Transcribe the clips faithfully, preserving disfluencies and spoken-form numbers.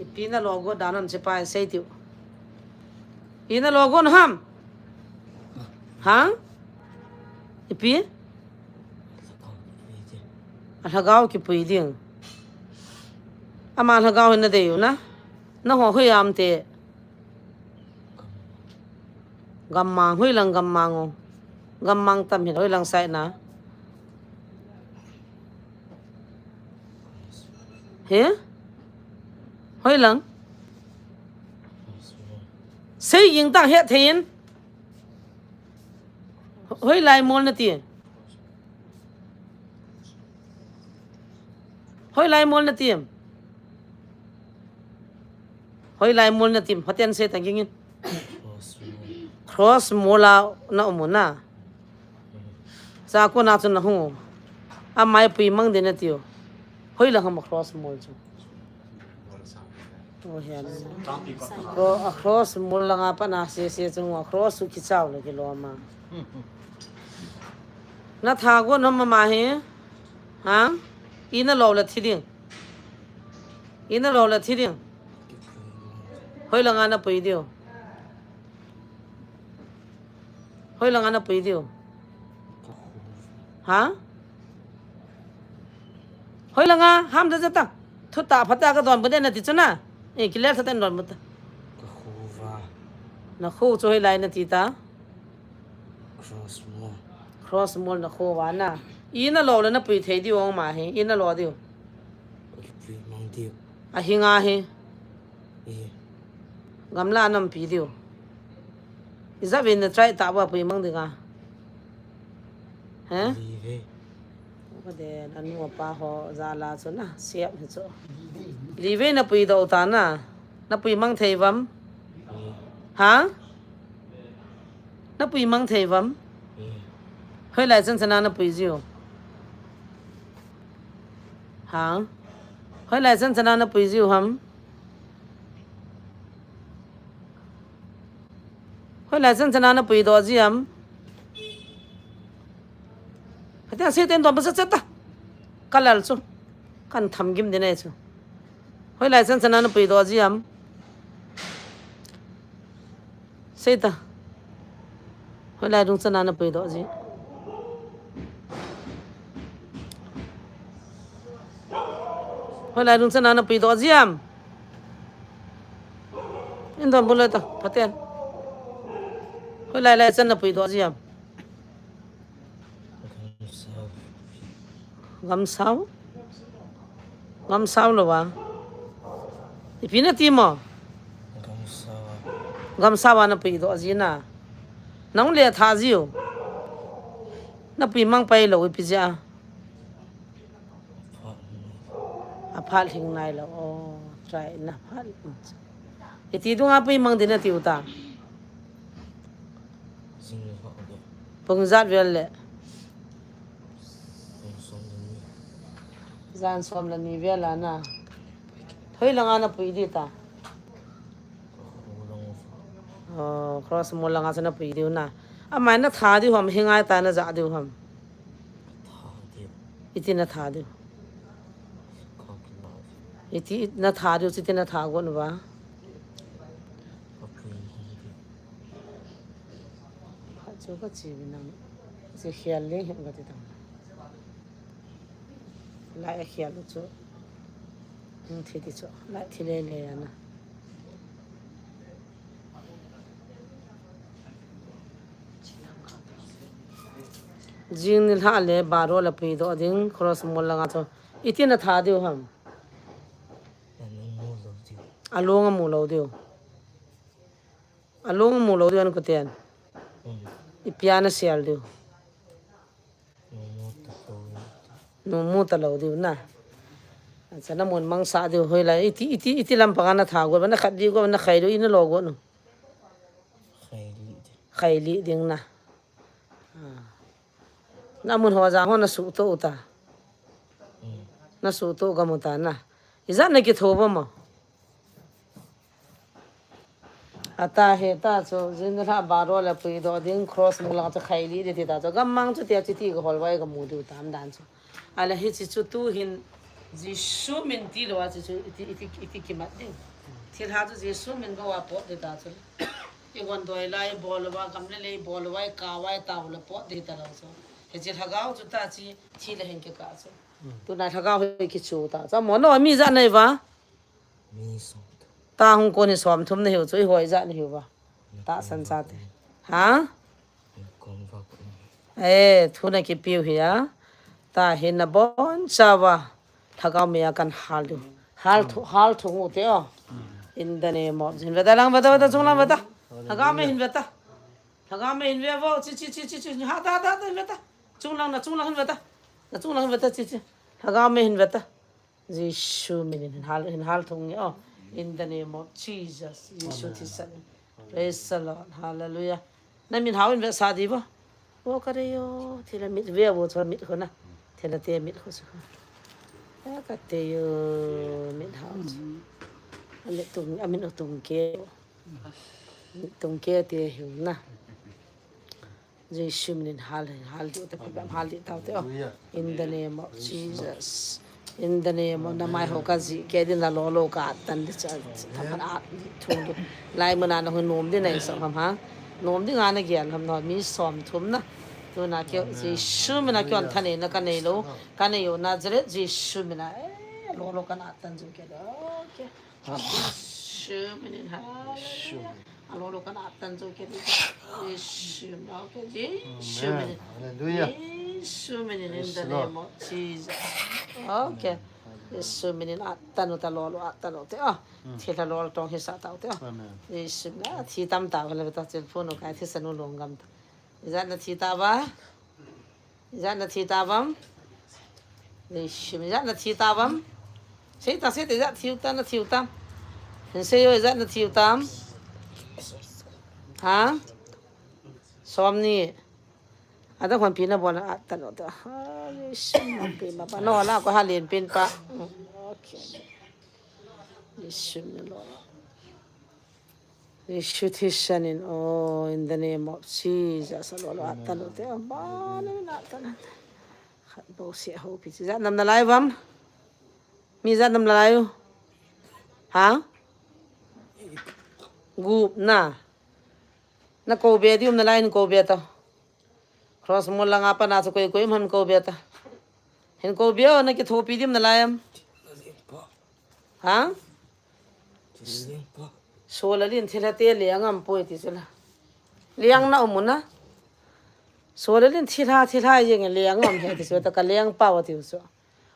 Ipi na lo got dan ham, sepai sei tiu. Ina lo got ham? Ha? Ipi? A lhagao kipui ding. Ama lhagao hin na dei u na. Na ho hoi am te. Gammang, hoilang gammang o. Gammang tam hin, hoilang side na. He? Hoilang? Sei jing ta het thei in. Hoilai mol na ti. Hoilai mol na ti em? Hoilai mol na ti em? Hoten sei ta ging in. Cross mol a na um u na. Sa ko na chu na hu. Amai pui mang de na tiu. Hoilang ham cross mol chu. Oh, hian. Kro-, a cross mol langa pat na se se chung a cross u kichau le kilom a. Na tha got nom ama hi. Ha? Ina lo le thi ding. Ina lo le thi ding. Hoilanga na pui diu. Hoilanga na pui diu. Ha? Hoilanga ham da jata. Thu ta phata ka don bu de na ti chu na. E, kilel sa ten don bu ta. Ka khuva. Na khu chu hoilai na ti ta. Cross mol. Cross mol na khu va na. Ina lo le na pui thei diu ong ma hi. Ina lo diu. Ka pui mang diu. A hinga hi. E. Gamla nampi diu. Ijat vin na try ta ba pui mang dinga. He? Live. Ka den anu apa ho jala chu na siap hi chu. Live na pui do ta na. Na pui mang thei vam? Ha? Na pui mang thei vam? Hoilai chan chana na pui jiu. Ha? Hoilai chan chana na pui jiu ham? Hoilai chan chana na pui do ji ham? Hatiang sei ten don ba sa cha ta. Ka lal chu. Kan tham gim de nei chu. Hoilai chan chana na pui do ji ham? Sei ta. Hoilai dung chana na pui do ji. Hoilai dung chana na pui do ji ham? In don bu le ta, phaten. Hoilai lai chan na pui do ji ham? Gamsau. Gamsau lo va. Ipi na ti mo? Gamsau. Gamsau va na pui do ji na. Nang le tha jiu. Na pui mang pai lo ipi ja. A phat hing nai lo. Oh, try na phat. Iti dunga pui mang ding na ti u ta. Pung jat vel le. Jan som le ni vel a na. Hoilanga na pui di ta. Oh, cross mol langa chu na pui diu na. Amai na tha diu ham, hingai ta na ja diu ham. Iti na tha diu. Iti na tha diu, iti na tha gon va. Chu ka chi bi nang. Chi khial le hin ka ti tang. Lai a khial chu. Hung thi ti chu. Lai thi le le ana. Jing ni lha le baro la pui do ding cross mol langa chu. Iti na tha diu ham. Alung amu lo diu. Alung amu lo diu an kuten. Ipi a na sial diu. Numu ta lo diu na. Acha na mun mang sa diu hoilai. Iti, iti, iti lam panga na tha got, na khat di got, na khai diu, ina lo got nu. Khai li ding. Khai li ding na. Ah. Na mun ho ja ho na su to uta. Na su to ga mu ta na. Ijat na ki tho ba mo. Ata he ta chu, jin la baro la pui do ding cross mol langa chu khai li de ti ta chu. Gam mang chu tia chu ti ga hol vai ga mu diu tam dan chu. Ala hi chi chu tu hin Jisu min ti lo a chi chu iti, iti, iti ki mat ding. Thilha chu Jesu min bou a pot ding ta chu. I hon doi lai, i bol uva, gam le lei bol uva, i kau uva, i tao le pot ding ta lou chu. Hiche lhagao chu ta chi, thi le hin kikah chu. Tuna lhagao hi kichu ta. Cha mo no mi ijat nahi uva? Mi som. Ta hung kon hi som thum nahiu chu, i hoi ijat nahiu va? Tahsan chate. Ha? Kong va kon. Eh, thu na kipiu hi a. Ta hi nabonchauva. Lhagao mei a kan hal diu. Hal thu, hal thu ngu te o. In the name of, hin veta lang, veta, veta, chunglang veta. Lhagao mei hin veta. Lhagao mei hin ve vo, chi, chi, chi, chi, chi. Ha, ta, ta, ta, hin veta. Chunglang na, chunglang hin veta. Na chunglang hin veta, chi, chi. Lhagao mei hin veta. Jesu min in hin hal, hin hal thung nge o. In the name of Jesus. Jesu thisan. Praise the Lord. Hallelujah. Na min hao in vetsah diu vo. Vo ka dei o. Thila mit ve vo chu mit khu na. Thila te mit khu chu. Vo ka dei o. Mit hao chu. A mit tung, a mit tung ke. Mit tung ke te hiu na. Jesu min in hal, hal diu te, phabep hal diu tau te o. Hallelujah. In the name of Jesus. In the name of, na mai ho ka ji ke din na lo lo ka tan di cha, ta phan a thung di. Lai mun a na hu nom di na i sa ham ha. Nom di nga na gel ham no mi som thum na. Tuna ke Jesu min a ke on thanei na ka nei lou. Ka nei u Nazareth Jesu min a. Eh, lo lo ka na tan ju ke. Okay. Jesu min in, hallelujah. A lo lo ka na tan chu ke di. Jesu min, okay, Jesu min in. Amen. Hallelujah. Jesu min in, in the name of Jesus. Okay. Jesu min in a tan u ta lo lo a tan u te. Ah, thilha lo tong hi sa tau te. Amen. Jesu min a thi tam tau le ta chin phun u kai thi sa nu long gam ta. Ijat na thi ta va? Ijat na thi ta vam? Jesu min, ijat na thi ta vam? Sei ta, sei ta, ijat thiu ta, na thiu ta. Hin sei o, ijat na thiu ta. Ha? Som ni. Ada hon pi na bon a ta no ta. Ha, Jesu min pi ma pa. No la ko ha len pin pa. Okay. Jesu min lo. Jesu thisan in, oh, in the name of Jesus, a lo lo a ta lo te, oh, ba, na, na, ta, na. Khat bou se ho pi, ijat nam na lai vam? Mi ijat nam na lai u? Ha? Gup na. Na ko be diu na lai, na ko be ta. Cross mol langa pa na chu koi koi man ko be ta. Hin ko be o, na kithopi diu na lai am? Ha? Solalin thilha te leng am poi ti chu la. Leng na um u na. Solalin thilha, thilha jeng leng am he ti chu ta ka leng pau ti chu.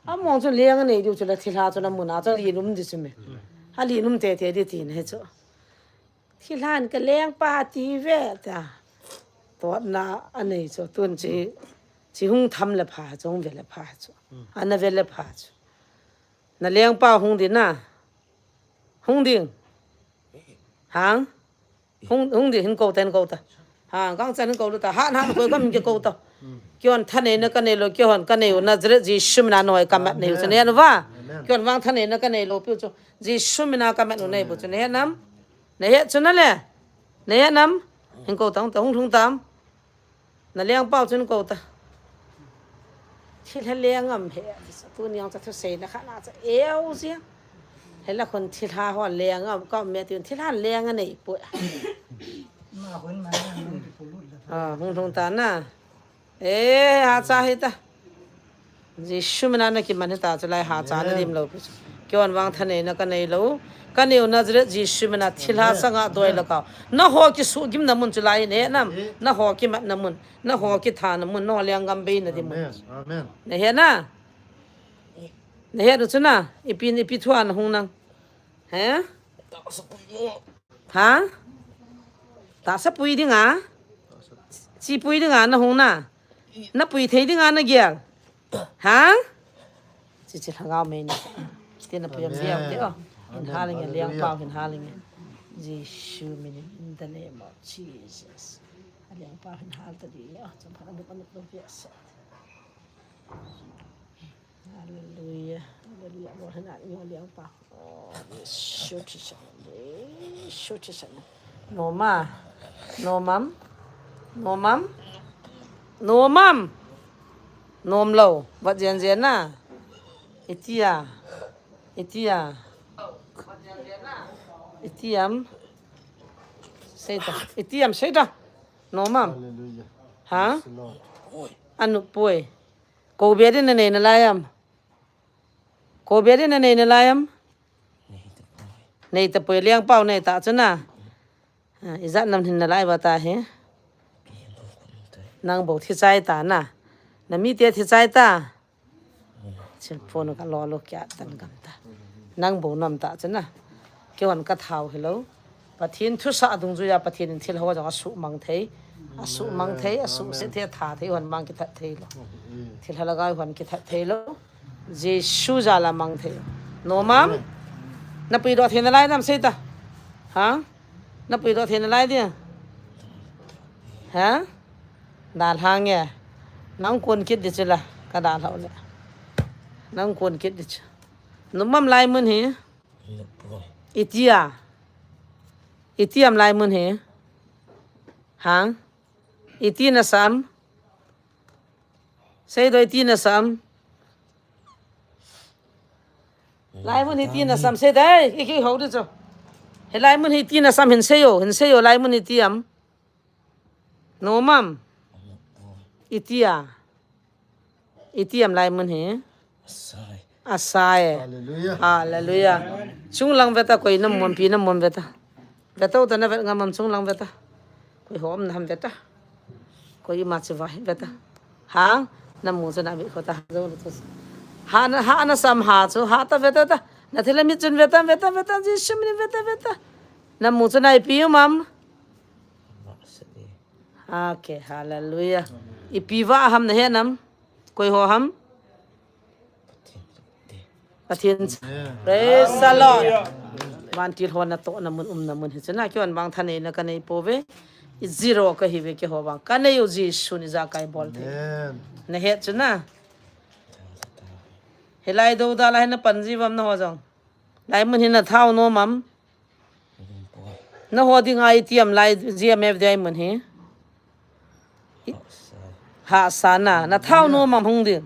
Among chu leng nei diu chu la thilha chu na mun a chu li num di chu me. Ha li num te te di ti na he chu. Thilhan ka leng pa ti ve ta. Totna a nei chu tun chi, chi hung tham le pha chu, hung ve le pha chu. Ana ve le pha chu. Na leng pa hung ding na. Hung ding. Hang. Hung, hung ding hin ko ta, hin ko ta. Hang, kang chan hin ko lu ta. Han, han ko ka min ke ko ta. Kion thanei na ka nei lou, kion ka nei u Nazareth Jesu min a noi ka mat nei u chu nei an va. Amen. Kion vang thanei na ka nei lou piu chu. Jesu min a ka mat u nei bu chu nei nam. Na he chu na le. Na he nam? Hin ko ta, hung ta, hung lhung tam. Na leng pau chun ko ta. Thilha leng am he. Tuni ang cha thusei na kha na cha eu sia. He la khun thilha ho leng am ka me tin thilha leng a nei poi. Ah, hung lhung ta na. Eh, ha cha hi ta. Jesu min a na kiman hita chu lai ha cha na dim lou pi chu. Kion vang thanei na ka nei lou. Ka nei u Nazareth Jesu min a thilha sanga doi la ka. Na ho kisuhgim na mun chu lai ne nam. Na ho kimat na mun. Na ho kitha na mun. Na ho lenggam bei na di mun. Amen. Amen. Na he na. Na he chu na. Ipi, ipi thua na hung nang. He? Ha? Tahsa pui ding a? Chi pui ding a na hung na? Na pui thei ding a na gel? Ha? Chi chi lhagao mei na. Ti na pui am dia te o. Hin ha leng e, leng pau hin ha leng e. Jesu min in, in the name of Jesus. A leng pau hin ha ta di o. Cham pha na bu ka na bu pia sa. Hallelujah. Hallelujah. Lord, hana nyo liang pa. Oh, Jesu Christ. Jesu Christ. Nom a. Nom am. Nom am. Nom am. Nom lou. Vat jen jen na. Itia. Itia. Itiam. Seita. Itiam seita. No mam. Hallelujah. Ha? Praise the Lord. Anu poi. Ko bia din na nei na layam. Ko bia din na nei na layam. Nei ta poi liang pau nei ta chuna. Ah, ijat nam hin na lai ba ta he. Nang bo thi chai ta na. Na mi te thi chai ta. Chin phone ka lo lo kya tan gam ta. Nang bo nam ta chuna. Ke wan ka thau hello. Pathin thu sa dung ju ya Pathin in thil ho jong a su mang thei. A su mang thei, a su se thei, tha thei, hon mang ki that thei lo. Thil hala gai hon ki that thei lo. Jesu jala mang thei. No mam. Na pui do thei na lai nam sei ta. Ha? Na pui do thei na lai dia. Ha? Dal hang e. Nang kun kit di chila. Ka dal hau le. Nang kun kit di chu. No mam lai mun hi. Itia. Itiam lai mun hi. Hang. Iti na sam. Sei do iti na sam. Lai mun hi ti na sam sei dai, iki ho di cho. He lai mun hi ti na sam hin sei yo, hin sei yo lai mun hi ti am. No mam. Iti a. Iti am lai mun hi. Asai. Asai. Hallelujah. Hallelujah. Chung lang veta koi nam mon pi nam mon veta. Veta uta na vet ngam am chung lang veta. Koi hom na ham veta. Koi ma chi vai veta. Ha, na mu chun a bi kho ta, zo le tu. Ha na, ha na sam ha chu, ha ta veta ta. Na thila mi chun veta, veta, veta, Jesu min veta, veta. Na mu chun a ipi u mam. Okay, hallelujah. Ipi va ham na he nam. Koi ho ham. Pathin. Praise the Lord. Vantil ho na to na mun um na mun hi chuna kiwan bang thanei na ka nei po ve. I zero ka hi ve ke ho bang. Ka nei u Jesu ni ja kai bol te. Amen. Na het chuna. Helai do da lai na pan ji vam na ho jong. Lai mun hi na thau no mam. Na ho ding ai tiam lai G M F dei mun hi. Ha sana, na thau no mam hung ding.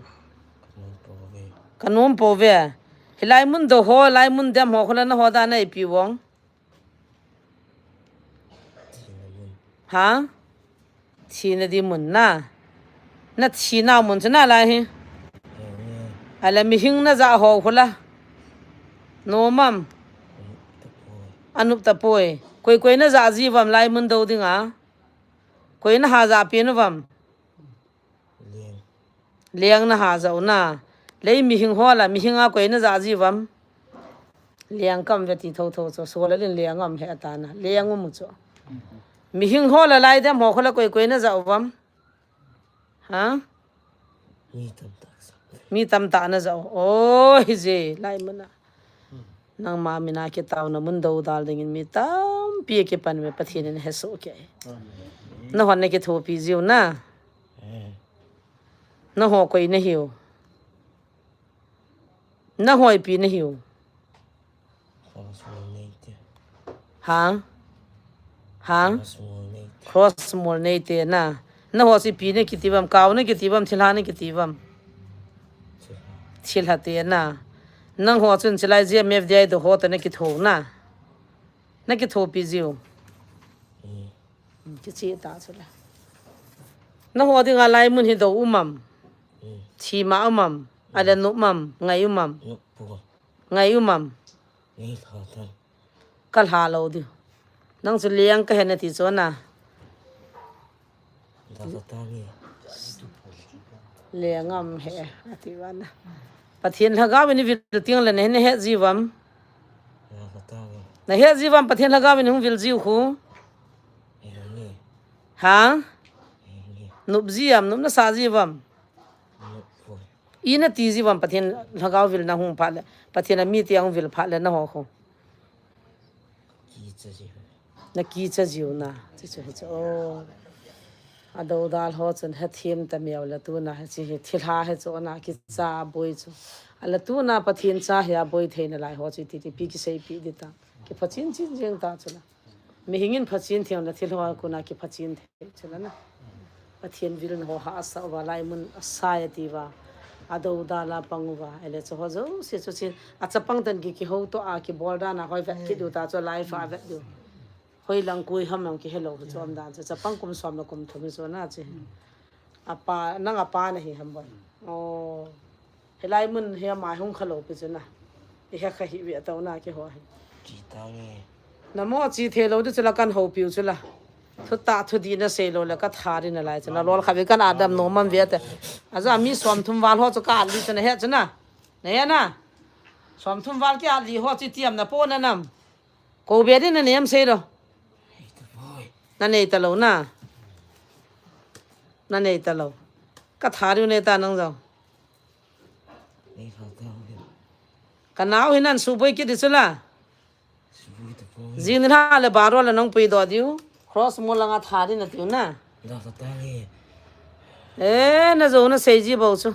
Ka nom po ve. Hilai mun do ho, lai mun dem ho, khula na ho da na ipi wong. Ha? Thina di mun na. Na thina mun chu na lai hi. Ala mihing na ja ho khula. No mam. Anup ta poi. Koi koi na ja ji vam lai mun do ding a. Koi na ha ja pi nu vam. Leng na ha ja u na. Lei mihing ho la mihing a koi na ja ji vam. Leng kam ve ti tho tho cho so la lin leng am he ta na. Leng u mu cho. Mihing ho la lai dem ho kho la koi koi na ja u vam. Ha? Mi tam ta sa. Mi tam ta na ja u. O hi je lai mana. Nangma mina kitao na mun do dal ding in mi tam pi ki pan me Pathin in he so ke. Na hon na ki tho pi jiu na. Na ho koi na hiu. Na hoi pi na hiu. Hang? Hang? Cross mol nei te na. Na ho si pi na kiti vam, kau na kiti vam, thilha na kiti vam. Thilha te na. Nang ho chun chilai G M F dei do ho ta na kitho na. Na kitho pi jiu. Kichi ta chula. Na ho ding a lai mun hi do umam. Thi ma umam. Ala nu mam. Ngai umam. Ngai umam. Ka lha lo diu. Nang chu leng ka he na ti chu na. Leng am he, a ti va na. Pathin lhagao in vil ting le na he ji vam. Na he ji vam Pathin lhagao in hung vil ji khu. Ha? Nup ji am, nup na sa ji vam. I na ti ji vam Pathin lhagao vil na hung pha le. Pathin a mi ti hung vil pha le na ho khu. Na kicha jiu na, chi chu hi chu. O. A do dal ho chun he thim ta miau la tu na, he chi hi thilha he chu na, kicha boi chu. A la tu na Pathin cha he a boi thei na lai ho chu ti ti pi ki sei pi di ta. Ki pha chin chin jeng ta chu na. Mi hingin pha chin thei na thil ho ku na ki pha chin thei chu na na. Pathin vil na ho ha sa va lai mun a sa ya ti va. Adodal a pang uva, ele chu ho jouse chu chin, achapang tan ki, kihouto a, kibol dan a, hoi vet kit diu ta chu live a vet diu. Hoilang koi ham jong kihelou chu umdan chu, chapang kum som le kum thum hi chu na chi. Apa, nang apa nahi ham boi. Oh. Hilai mun hi ama hung khalou pi chu na. Ihet kha hih ve tao na keiho hi. Chi tange. Namo chi thei lou di chu la kan houpiu chu la. Thutah thudih nasei lou le katha di nalai chu na lol kha ve kan adam nom man ve te. Aja mi som thum val ho chu ka ali chu nahet chu na. Nahet na. Som thum val ki ali ho chi tiam na po na nam. Kou be di nanei am sei lou. Nanei talou na. Nanei talou. Katha diu nei ta nang jong. Kanao hi nan suboi kit di chu la. Jing ni ha le baro le nang puidoh diu. Cross mo langa tha di natiu na. Eh, najou nasei ji bou chu.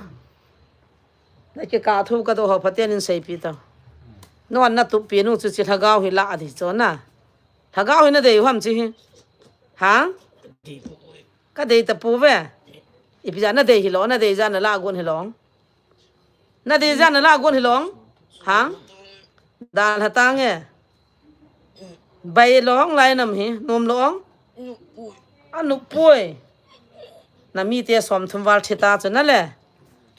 Nakikah thu kadoh ho phaten in seipi tao. Non natup pi nu chu chi lhagao hi la di chu na. Lhagao hi nadei u ham chi hi. Ha? Kadei tapou ve. Ipi ja nadei hilou, nadei ja nala gon hilou. Nadei ja nala gon hilou. Ha? Dal hatang e. Bai lou lai nam hi, nom lou. Anop poi. Namite som thum val thi ta chu na le.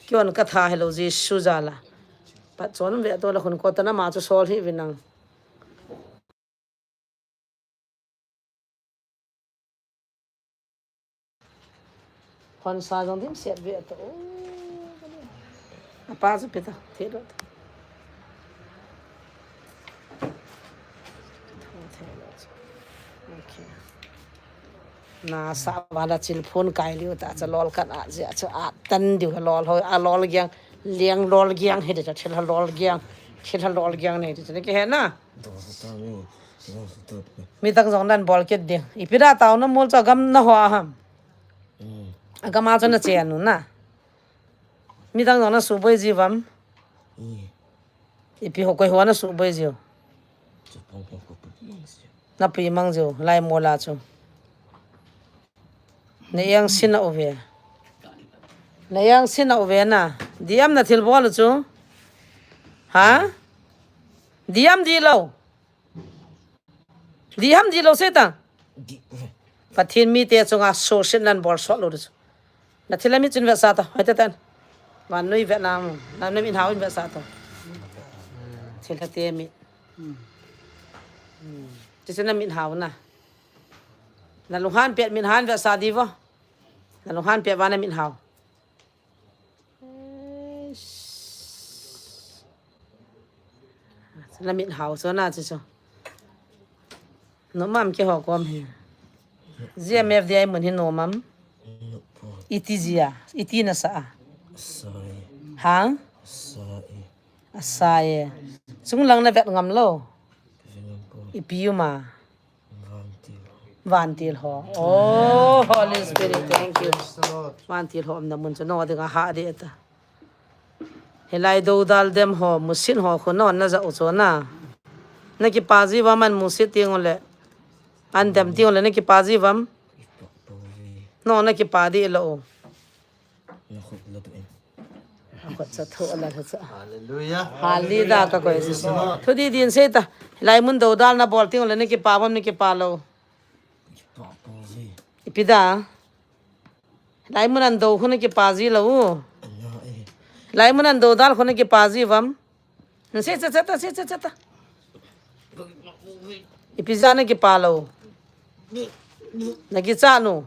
Kion katha hilou Jesu jal a. Pat chon ve to la khun ko ta na ma chu sol hi vinang. Hon sa jong dim set ve to. Apa chu peta, thelo. Okay. Nasa vala chil phun kai liu ta cha lol kan a jia chu a tan diu lol ho a lol giang liang lol giang he de cha thil ha lol giang thil ha lol giang nei de cha ke he na. Mi tang jong nan bol kit ding. Ipi da tao na mol cha gam na ho ham. Agam a cha na che anu na. Mi tang jong na suboi ji vam. Ipi ho koi ho na suboi ji. Na pi mang ji lai mola chu. Na yang sin a uve. Na yang sin a uve na. Diam na thil bol chu. Ha? Diam di lo. Di ham di lo se ta. Pathen mite chunga suhset nan bol sot lo di chu. Na thil a mi chun ve sa ta. Hoi ta tan. Van noi ve na mu. Na na min hao in ve sa ta. Thil ha te mi. Ti se na min hao na. Na lunghan pet min han ve sa di vo. Na lunghan pet va na min hao. Na min hao so na chi so. No mam ke ho kom hi. G M F D I mun hi no mam. Iti jia, iti na sa a. Hang? Asai. Chung lang na vet ngam lo. Ipi u ma. Vantil ho. Oh, Holy Spirit, thank you. Vantil ho amna mun chu no dinga ha de ta. Helai do dal dem ho, musit ho khu no na ja u chu na. Na kipa ji vam an musit ting le. An dem ting le na kipa ji vam. No na kipa di lo. Hallelujah. Hallelujah ka koi. Thudi din sei ta. Lai mun do dal na bol ting le na kipa bam na kipa lo. Ipi da. Lai mun an do khu na kipa ji lo. Lai mun an do dal khu na kipa ji bam. Sei cha cha ta, sei cha cha ta. Ipi ja na kipa lo. Na kicha nu.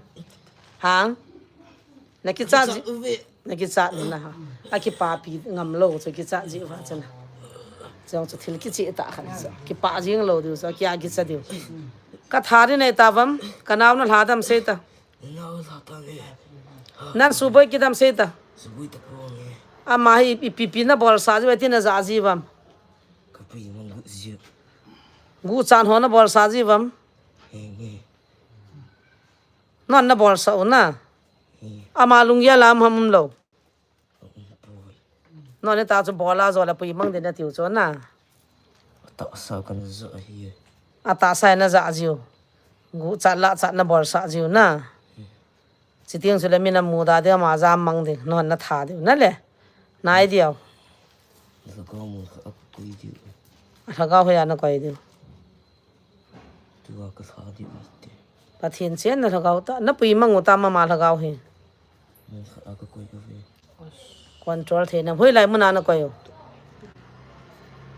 Hang. Na kicha ji. Na kicha nu na ha. A kipa pi ngam lo chu kicha ji va chu na. Chang chu thil kichi ta khan chu. Kipa jing lo diu chu kia kicha diu. Ka thari nei ta vam. Ka nau na hla dam sei ta. Nan suboi kidam sei ta. Ama hi ipi pi na bol sa ji ti na ja ji vam. Gu chan ho na bol sa ji vam. Non na bol sa u na. Ama lung ya lam ham um lo. Non ne ta chu bol a jo la pui mang de na tiu chu na. Atahsa kan ja hi. Atahsa na ja jiu. Gu chat la chat na bol sa jiu na. Chiting chu le min a mu da de ma ja mang de non na tha de na le. Nai diu. Lhagao mun khat a kakoi diu. Lhagao hoiya nakoi diu. Tua kalha diu ite. Pathen chenna lhagao ta, napui mang u tam ama lhagao hi. Mun khat a kakoi uve. Control thei nam. Hoilai muna nakoi u.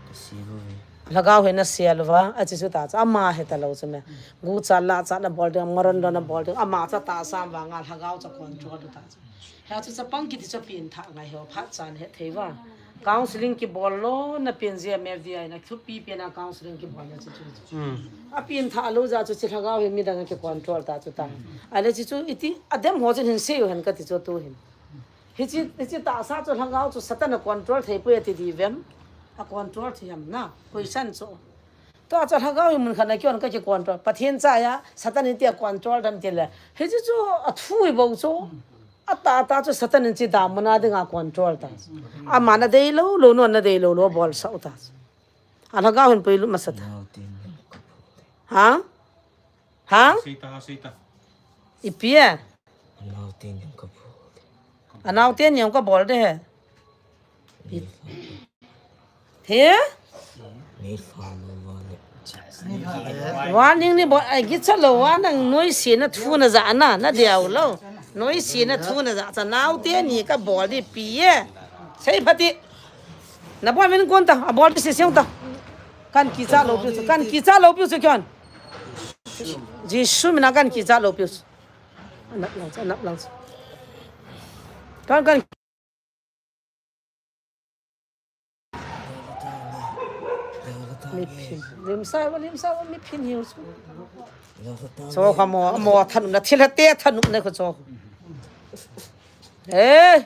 Kasel uve. Lhagao hi nasel uva, achi chu ta chu. Ama heta lou chu me. Gucha lacha nabol ding, maron do nabol ding. Ama chu tahsa vanga lhagao chu control ta chu. Hichu chapang kiti chu pengthah ngai ho, phat chan hethei uva. Counseling kibol lou, na peng jeh a me V I na thupi pena counseling kibol na chu chu. A pengthah lou jeh chu chi lhagao hi midang a kicontrol ta chu ta. Ahile chi chu iti, adem ho chun hin sei u hen kati chu tu hin. Hichi, hichi tahsa chu lhagao chu Satan a control thei poi ati diu vem. A control thei ham na, question chu. Tua chu lhagao hi mun khat a kion kakicontrol. Pathen chaiya, Satan in tia control dan tile. Hichi chu athu hi bou chu. Atah tah chu Satan in chi damna dinga control ta. Ama nadei lou lou, nu nadei lou lou, abolsah u ta. A lhagao hin puilut masa ta. Ha? Ha? Seita, seita. Ipi e? Anaote niam kabol. Anaote niam kabol de he. He? Warning ni bol, ai, gicha lou a nang noise na thu naja na, nadei lou. Noise na thu naja, cha naote ni kabol di pi e. Sei phat in. Nabol min kon ta, abol di seseng ta. Kan kicha lou piu chu, kan kicha lou piu chu kion. Jesu mina kan kicha lou piu chu. Anap lang chu, anap lang chu. Kan, kan. Mi phin. Limsa va, limsa va, mi phin hiu chu. Cho kha mo, mo thanop na, thil hate thanop na kho cho. Eh.